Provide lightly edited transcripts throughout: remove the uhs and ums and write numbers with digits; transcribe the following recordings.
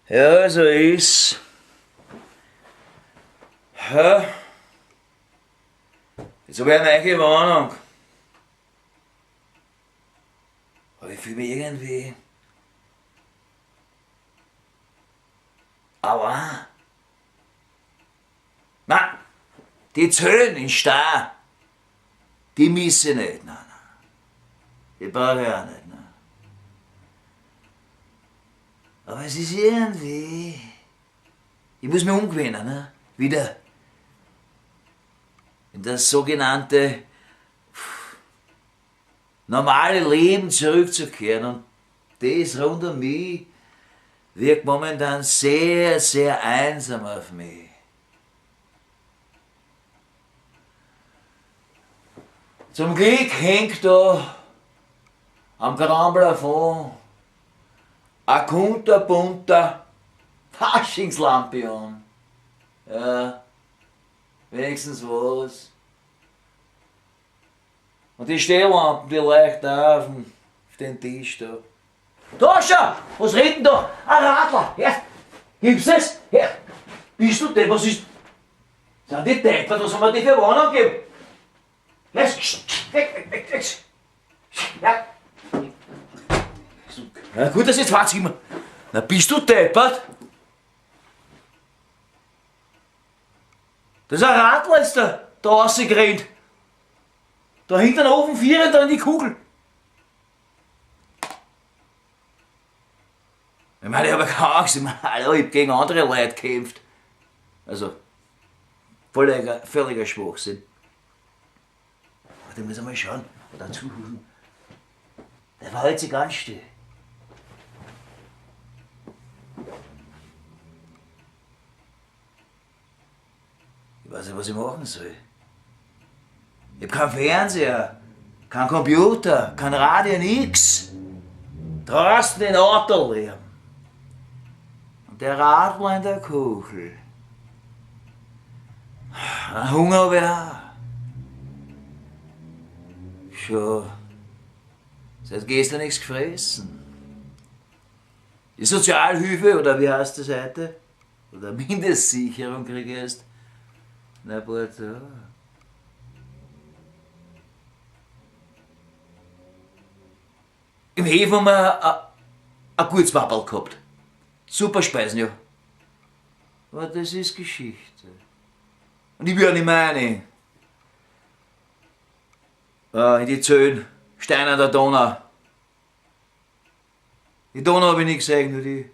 Ja, so ist. Ja. Jetzt hab ich eine neue Wohnung. Aber ich fühle mich irgendwie allein. Nein, die Zöhn in Star, die misse ich nicht. Nein, nein. Die brauche ich auch nicht. Nein. Aber es ist irgendwie. Ich muss mich umgewöhnen, ne? Wieder in das sogenannte normale Leben zurückzukehren. Und das rund um mich wirkt momentan sehr, sehr einsam auf mich. Zum Glück hängt da am Grandplafond ein kunterbunter Faschingslampion. Ja, wenigstens was. Und die Stehlampen, die leuchten auch auf den Tisch da. Da schau! Was redet denn da? Ein Radler! Her! Gibst es? Her! Bist du denn? Was ist. Sind die deppert? Was haben wir die für Wohnung gegeben? Weg, weg, weg, weg! Ja. Na gut, dass jetzt zwei Zimmer. Na bist du deppert? Das ist ein Radler ist da, da rausgerannt. Da hinten ein Ofen vier da in die Kugel. Ich meine, ich habe keine Angst, ich meine, hallo, ich hab gegen andere Leute gekämpft. Also, völliger Schwachsinn. Aber da muss ich mal schauen, oder zuhören. Der verhält sich ganz still. Ich weiß nicht, was ich machen soll. Ich hab keinen Fernseher, keinen Computer, kein Radio, nix. Draußen den Autolärm. Und der Radler in der Kuchel. Einen Hunger hab ich auch. Schon seit gestern nichts gefressen. Die Sozialhilfe, oder wie heißt das heute? Oder Mindestsicherung krieg ich erst. Na, ein paar Tage. Im Hefe haben wir ein gutes Wapperl gehabt. Super Speisen, ja. Aber das ist Geschichte. Und ich will ja nicht mehr rein. In die Zöhn, Stein an der Donau. Die Donau hab ich nicht gesehen, nur die.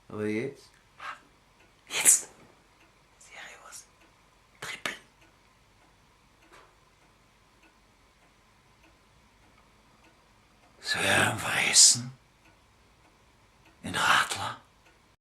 Aber jetzt? Jetzt! Sehe ich was. Trippeln. Soll ich ihn fressen?